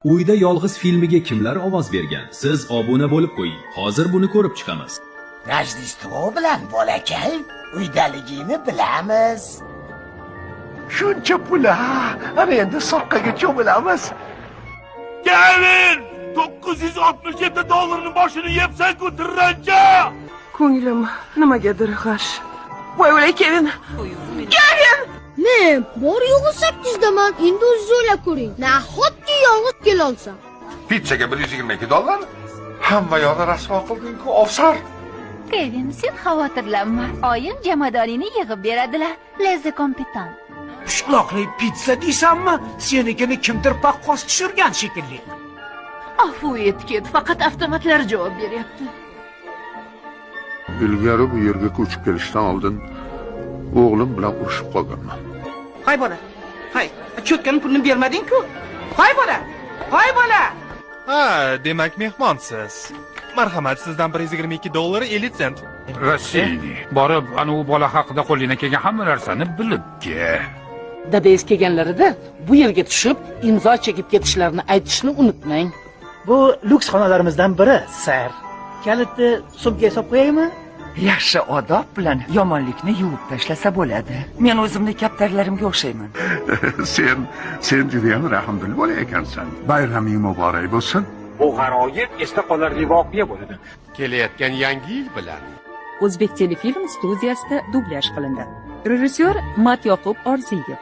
Uyda yolg'iz filmiga kimlar ovoz bergan? Siz obuna bo'lib qo'ying. Hozir buni ko'rib chiqamiz. Rojdestvo bilan, bolakay, uydaligingni bilamiz. Shuncha pul, ha, ana endi soqqaga cho'milamiz. Kevin! 967 dollarni boshini yebsan-ku, tirrancha! Ko'nglim nimagadir g'ash. Voy o'lay, Kevin! Kevin! Men bor yo'g'i 8daman. Endi o'zingiz o'ylab ko'ring. Nahotki yolg'iz kelolsam? Pizzaga $122. Hamma yoqni rasvo qilding-ku, ofsar. Kevin, sen xavotirlanma. Oyim jomadoningni yig'ib beradilar. Leze kompetan. Pishloqli pitsa deysanmi? Senikini kimdir paqqos tushirgan shekilli. Afu et, ket, faqat avtomatlar javob beryapti. Ilgari bu yerga ko'chib kelishdan oldin o'g'lim bilan urushib qolganman. Hoy bola. Hoy, cho'tkani pulini bermading-ku. Hoy bola. Hoy bola. Ha, demak mehmonsiz. Marhamat, sizdan $122.50. Rossini. Borib, ana u bola haqida qo'lingdan kelgan hamma narsani bilib kel. Dadangiz kelganlarida bu yerga tushib imzo chekib ketishlarini aytishni unutmang. Bu lyuks xonalarimizdan biri, sir. Kalitni sumkaga solib qo'yaymi? Yaxshi odob bilan yomonlikni yuvib tashlasa bo'ladi. Men o'zimni kaptarlarimga o'xshayman. Sen judayam rahmdil bola ekansan. Bayraming muborak bo'lsin. Bu g'aroyib esda qolarli voqea bo'ladi. Kelayotgan yangi yil bilan. O'zbek telefilm studiyasida dublyaj qilindi. Rejissyor Matyoqub Orziyev.